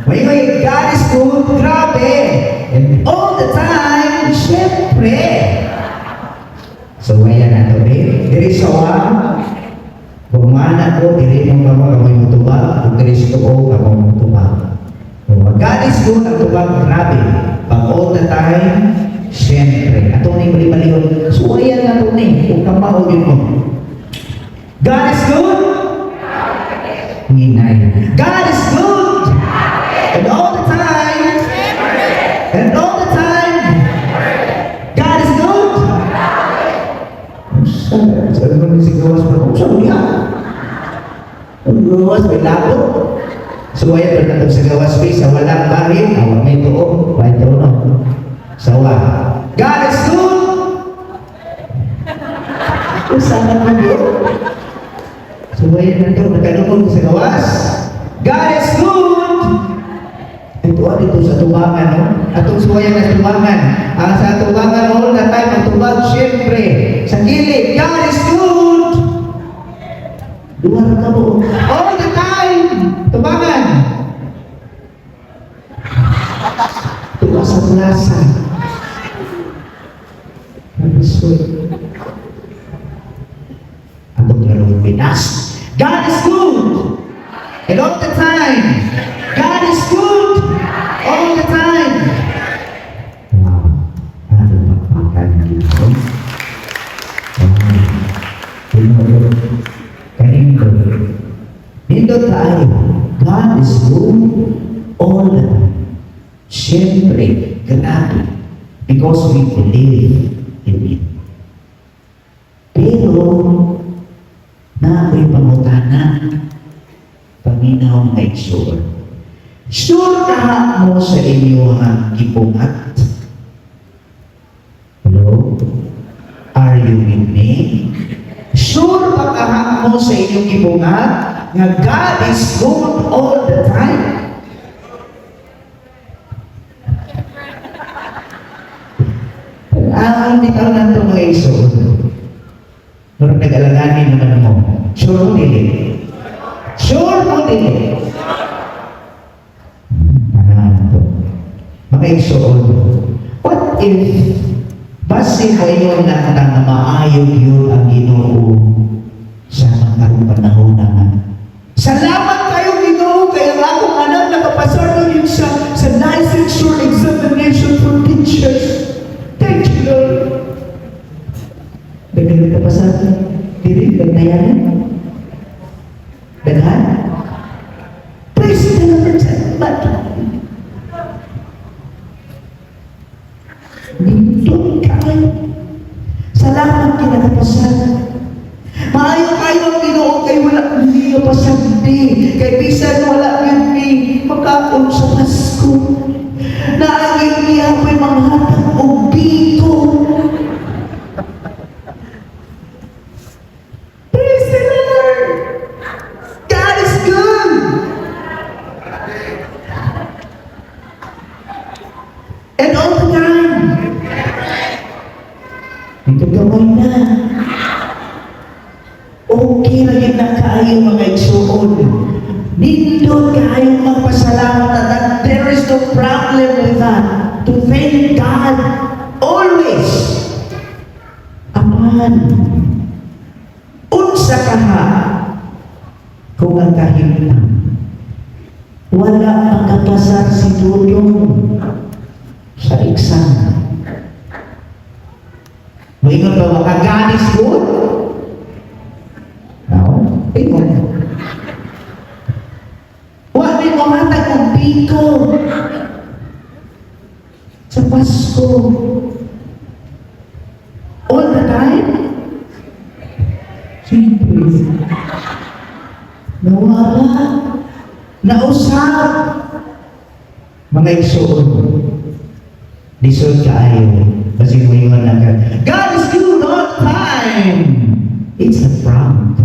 May God is good, grabe. And all the time, syempre. So, ayan na ito, eh. Diri sa wa, kung mana ko, diri mo kamo kamoy mutubag, kung diri sa tuo, kamo mutubag. So, God is good, ang tubag, grabe. Pag all the time, syempre. Ato ni bali-balihon. So, ayan na ito ni, kung kamao yun mo. God is good. Hinay. God is good. And all the time. And all the time. God is good. Sabi ko si gawas pa, unsa mo niya? Ang gawas may labot. So ayan pa sa gawas space, sa walang bahin, awa may tuo, may tuo no. Sawa. God is good. Usapan mo yun. So ayan na ito, nagkalungkot sa gawas. God is good. Ito dito sa tubangan, no? Atong suwayan na tubangan. Ang sa tubangan, all the time, ang tubag, syempre, sa kilid, God is good. Duha ra ka mo. All the time, tubangan. Tuwa sa plaza. Nabisod. Atong larong Pinas. God is good. And all the time. God is good. All the time. Wow. Ano pagpakan dito? Wow. Tinuod. Kanindot. Nindot tayo. God is good all the time. Siyempre, grabe. Because we believe in Him. Pero, naa ko'y pangutana. Paminaw nga igsoon. Sure kaha mo sa inyong gibuhat? Hello? Are you with me? Sure ba kaha mo sa inyong gibuhat nga God is good all the time? Ang bitaw nato mga igsoon. Pero nag-alanganin naman mo. Sure mo dili? Sure mo dili? Ano to? Mga igsoon, what if base mo ingon na nga maayo yun ang Ginoo sa mga karong panahon na nga. Salamat kayo Ginoo kay ang akong anak nakapasar na yun sa licensure examination for teachers. Thank you, Lord. Daghan ka pasar. Dili, dagnayanan. Daghan. Praise the Lord. Salamat. Nindot kayo. Salamat kinakapasar. Maayo kayo ang Ginoo kay wala niyo pasagdi. Kay bisan wala gyud mi makaon sa Pasko. Naagin niya ako'y manghatag og biko. Praise the Lord! God is good! And all the time. Ito gamay na. Okay na yun na kaayo mga igsuon. Nindot kaayo magpasalamat na that there is no problem with that. To thank God always. Apan, unsa kaha kung ang kahimtang wala makapasar si Dudong sa exam. Moingon ba maka God is good? No, ingon. Wa may mamatag og biko sa Pasko. All the time? Siyempre. Nawala. Nausap. Mga igsoon. Lisod kaayo. Kasi mo ingon lang ka, God is good all the time. It's a prank.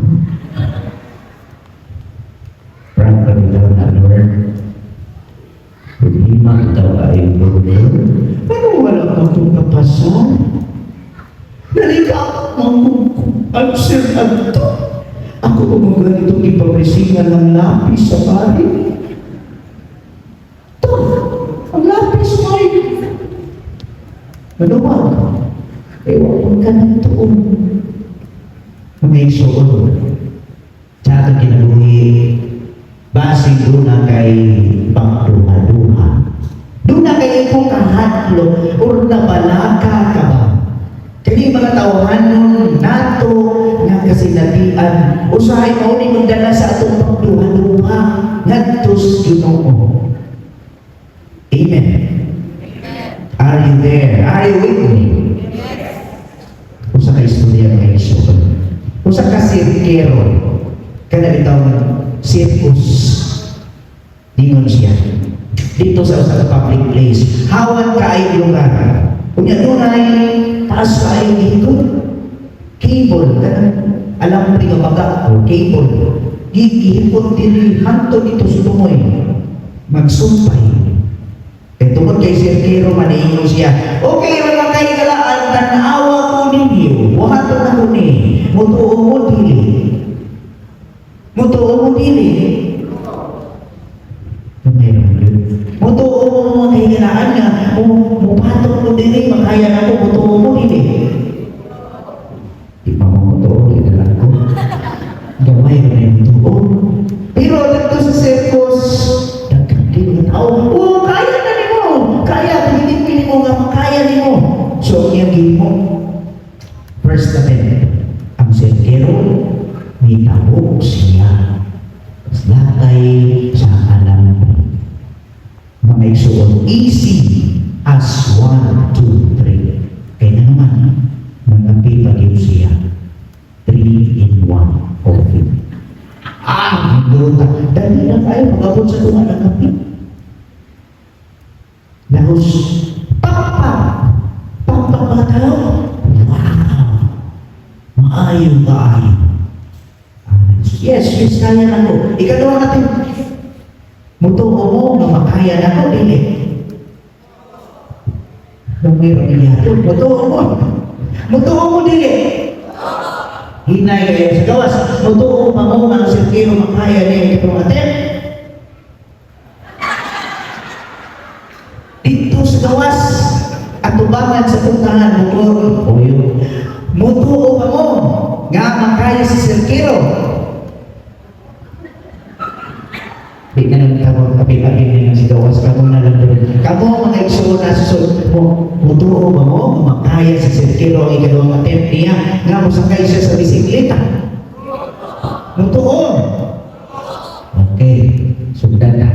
Prank ka bitaw na, Lord. Problema bitaw ay Lord. Ano wala ka itong kapasar? Nalika mo answer adto. Ako pa mo ganitong ipabrisingan ng lapis sa pari. Maluwag. Eh, huwag ka ng tuon. Mga igsuon. Sa atong kinabuhi, basig duna kay pangduha-duha. Duna kay ko kahadlok or nabalaka ka ba? Kani mga tawhanon nato nga kasinatian, usahay mao ni magdala sa atong pagduha-duha ngadto sa Ginoo. Amen. Are you there? Are you with me? Usa ka istorya, mga igsoon. Usa ka sirkero kana bitawng circus. Ningon siya dito sa usa ka public place. Hawan kaayo lugar. Unya dunay taas kaayo gihikot. Cable kanang alam mo nga baga o cable. Gihikot diri hantod dito sa tumoy. Magsumpay. Eh, tungod kay sirkero man, niingon siya, "Okay, wala kay galaan, tan-awa ko ninyo, buhaton na ko ni, mutuo mo dili? Mutuo mo dili?" Meron yun. Mutuo mo mga kahigalaan nga, mupatok mo dili, makaya na ko, mutuo mo dili? Di pa mo mutuo, di na lang ko. Gamay na yung mutuo. Pero dito sa circus, daghan kaayo nga tao, "Oh, kaya na nimo, kaya, bilib nimo nga makaya nimo." So, ang iyang gihimo, first attempt, ang sirkero, nitabok siya. Latay sa alambre. Mga igsuon, easy as one, two, three. Kaya na naman, nangapi pa gyud siya. Three in one coffee. Ah, hinduta. Dali na kayo, mag-abot sa tunga ng kape. Lahos, pakpak! Pakpak mga tao. Wow! Maayo kaayo. Yes, kaya na ko. Ikaduha natin. Mutuo mo nga makaya na ko, dili? Lumiro niya. Mutuo mo. Mutuo mo, dili? Hinay kayo sa gawas. Mutuo pa mo nga ang sirkero makaya niya ikaduha attempt? Dito sa gawas, atubangan sa puntahan mo o yun. Mutuo pa mo nga makaya si sirkero? Di na lang kamo kapit-apit nila si gawas, kamo na lang doon. Kamo mga igsoon na susod mo, mutuo ba mo nga makaya si sirkero ang ikaduhang attempt niya nga mosakay siya sa bisikleta? Mutuo? Okay, sundan na.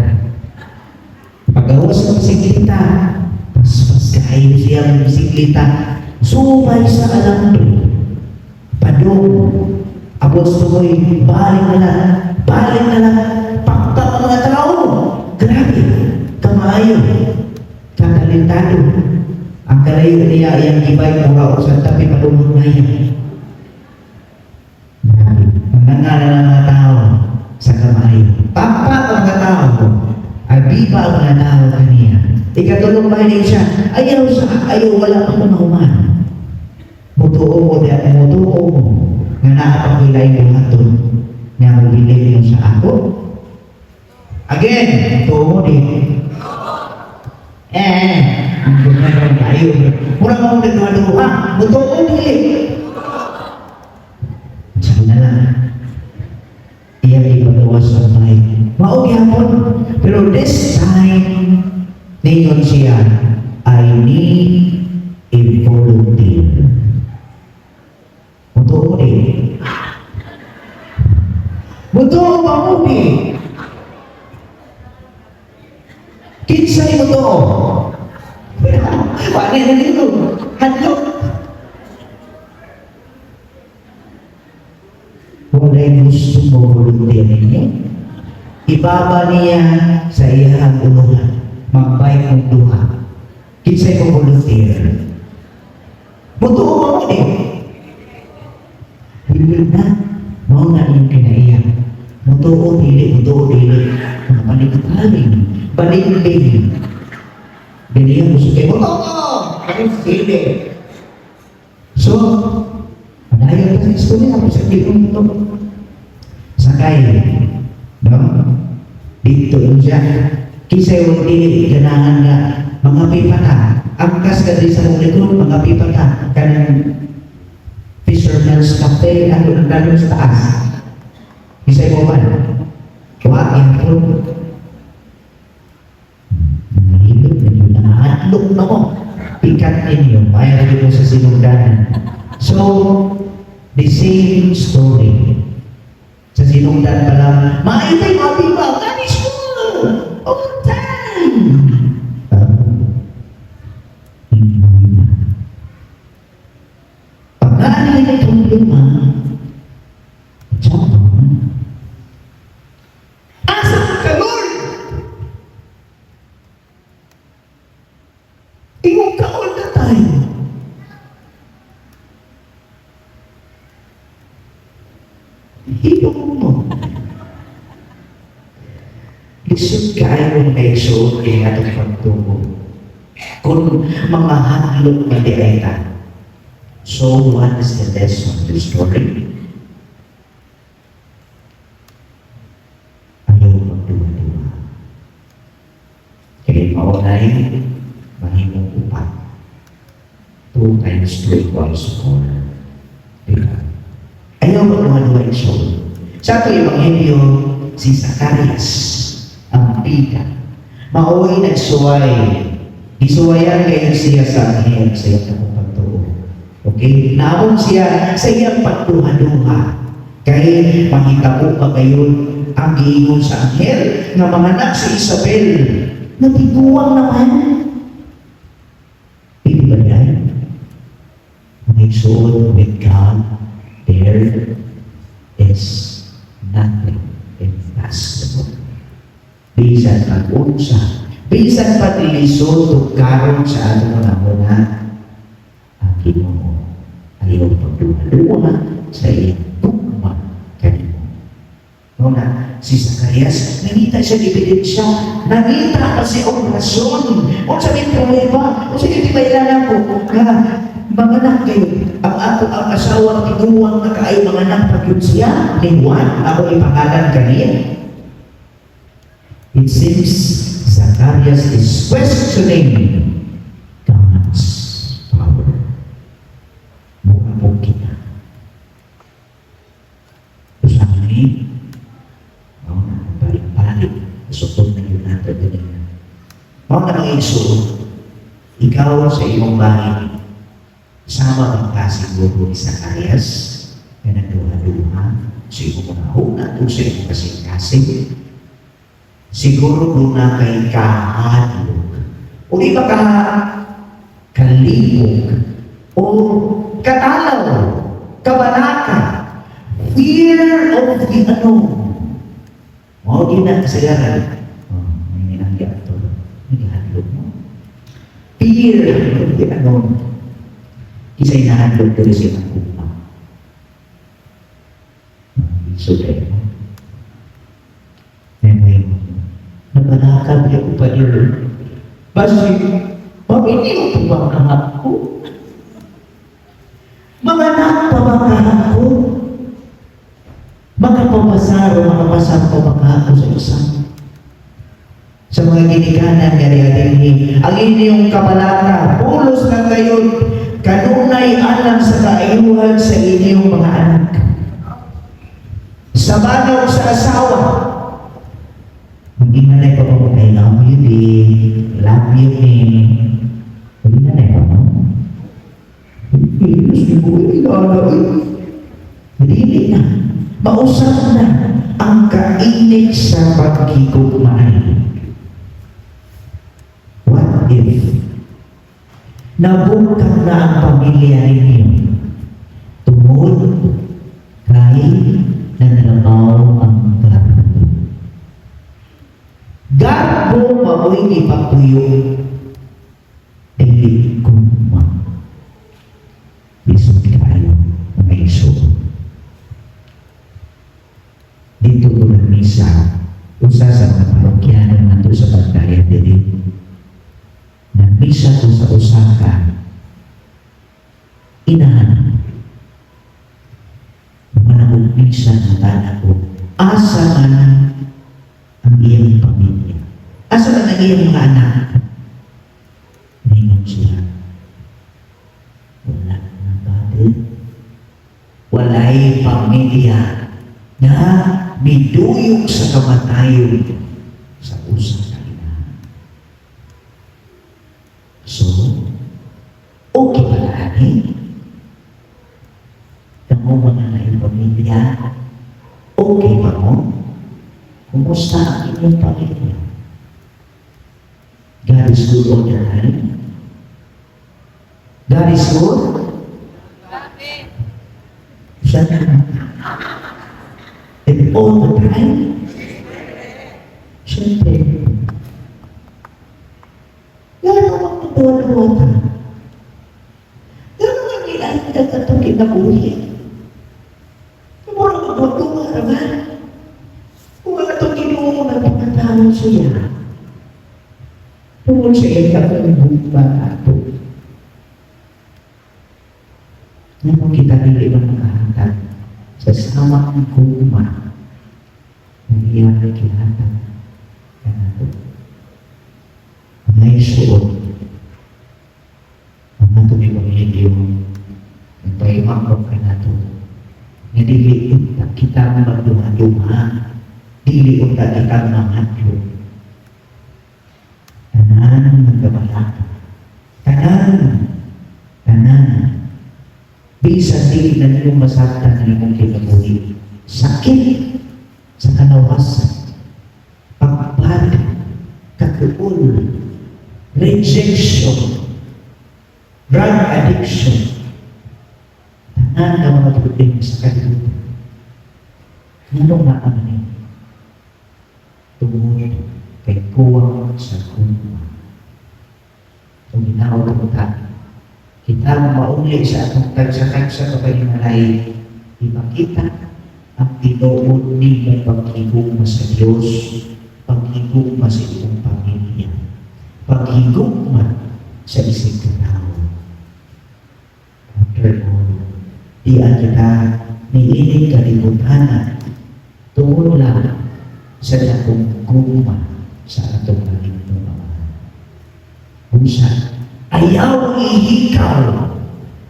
Paggawas ng bisikleta, paspas kayo siya ng bisikleta, subay sa alambre. Padong, abot sa tumoy, balik na lang, balik na lang, pakpak ang mga tao. Grabe, kamayo, katalentado. Ang kalayo niya iyang gibay mura og Santa Fe padung Hagnaya. Grabe, nangangalan ang mga tao sa kamayo. Pakpak ang mga tao. Abiba ang mga tao kaniya. Ikatulong ba siya? Ayaw sa ayaw, wala pa ko mahuman. Mutuo mo diya, mutuo mo nga naa pa ko'y laing buhaton nga mobilin mo sa ako? Again, mutuo mo di? Eh, ang ganda kayo. Mura mo nagduha-duha. Mutuo mo dili? Sabi na lang, iyang ipagawas ang bike. Mao gyapon. Pero this time, ningon siya, "I need a volunteer." Mutuo di? Mutuo ba mo di? Kinsay mutuo? Wala na nito. Hadlok. Wala'y gusto mo volunteer ninyo. Ibaba niya sa iyang uluhan. Magbike mong duha. Kinsay mo volunteer? Mutuo ba mo di? Hindi na. Mao na inyong kinaiya. Mutuo dili, mutuo dili. Mga paligpaling, balingbing. Ganyan gusto kayo, mutuo! Kami dili. So, padayon ka sa istorya, ako sa kilong ito. Sakay. No? Dito yun siya. Kisay mo dili, ganahan nga. mga pipata. Angkas ka diri sa mong likod, mga pipata. Kanang Fisherman's Cafe, ano ang dalon sa taas. Isay mo man. Wa, yapon. Nahilot na yun, nahadlok na mo. Pikat ninyo, mayroon din mo sa sinugdanan. So, the same story. Sa sinugdan pa lang, maayo tayo mga biba, God is good! All the time! Hindi na. Pag naalala may problema, tsaka, asa ka, Lord? Ingon ka all the time. Hilong mo. Lisod kaayo mga igsoon kay atong pagtuo. Kung mga hadlok man di ay ta. So what is the lesson of the story? Ayaw magduha-duha. Kaya maunay, mahimong upat. 2 times 2 equals 4. Diba? Ayaw magduha-duha, igsoon. Sa ato Ebanghelyo, si Zacarias, ang bida, maoy nagsuway. Gisuwayan kayo siya sa anghel sa iyang dakong pagtuo. Okay? Naamon siya sa iyang pagduha-duha. Kay mahitabo pa kayo ang giingon sa anghel nga manganak si Isabel. Nabiguang naman. Hindi ba yan? Mga igsoon, with God, there is nothing impossible. Bisan pag-unsa, bisan paglisod tugkaron sa atong mga, ang Ginoo ayaw pagduha-duha sa iyang tugma kanimo. No na, si Zacarias, nangita siya ebidensya, nangita pa siya og rason. Unsa may problema? Unsa gyud tibaylanan ko nga manganak kayo? Ang ato ang asawa tiguang na kaayo, manganak pa gyud siya ni Juan, ako ipangalan kaniya. It seems Zacarias is questioning God's power. Mukha po kita. Usahay, mao na ang balik-balik. Sukod na yun natin din. Mao na mga igsoon, ikaw sa iyong bahay, sama bang ka siguro ni Zacarias na nagduha-duha sa iyong mga huna o sa iyong kasing-kasing? Siguro duna kay kahadlok. O di ba ka kalibog o katalaw, kabalaka, fear of the unknown. Mao di na kasagaran. Oh, may ninanggi ato. Nagahadlok mo. Fear of the unknown. Kisay nahadlok diri sa imong kuma. So, mo. May nabalaka biya ko, Father. Basi, pamilyo po ba ang ko? Manganak pa ba ang ko? Makapapasar o makapasar pa ba ako sa isa? Sa mga ginikanan nga diha dinhi, ang inyong kabalaka, pulos lang kayo, kanunay alang sa kaayuhan sa inyong mga anak. Sa banaw sa asawa, mag-inganay pa ba mo, "I love you, babe. Love you, eh." Mag-inganay pa mo? Hindi, siguro, ikaw. Dili na. Mausap na ang kainit sa paghigugmaay. What if nabungkag na ang pamilya ninyo tungod kay nanlabaw ang garbo? Garbo mao'y ipapuyo, dili gugma. Lisod kaayo, mga igsoon. Dito ko nagmisa, usa sa mga parokyano nato sa Bantayan diri. Nagmisa ko sa usa ka inahan. Mga misa nangutana ko, asa man ang iyang pamilya? Asa man ang iyang mga anak? sa kamatayon sa usa ka inahan. So, okay ba na ani? Kamo mga naay pamilya, okay ba mo? Kumusta ang inyong pamilya? God is good all the time. God is good? Sana. And all the time? Siyempre. Gano'n ang magduwa-duwa. Gano'n ang nilahindag atong kinabuhi. Mura magduwa naman. Kung ang atong Ginoo nagpakatao siya. Tungod sa iyang dakong gugma ato. Ngano kita dili man makahatag sa samang gugma na iyang gihatag kanato? Mga igsuon, ang atong ebanghelyo nagpahimangkop kanato nga dili unta kita magduha-duha, dili unta kita mangadlo. Tanan nagkabalaka. Tanan. Tanan. Bisan dili na nimo masabtan ang imong kinabuhi. Sakit sa kalawasan. Pagpad, kakuol, rejection, drug addiction, tanan nga mga problema sa kalibutan. Nganong naa man ni? Tungod kay kuwang sa gugma. Kung hinaot ta, kita mauli sa atong tagsa-tagsa ka panimalay, ipakita ang tinuod nimong paghigugma sa Dios, paghigugma sa imong pamilya, paghigugma sa isig katawo. After all, di kita niining kalibutan tungod lang sa dakong gugma sa atong langitnong Amahan. Busa, ayaw ihikaw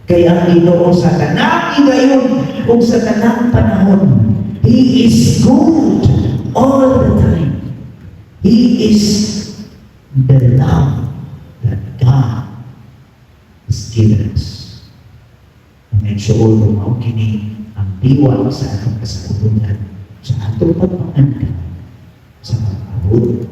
kay ang Ginoo sa tanang higayon ug sa tanang panahon. He is good all the time. He is the love that God has given us. Mga igsuon, mao kini ang diwa sa atong kasagulunan, sa atong pagpangandam sa pag-abot.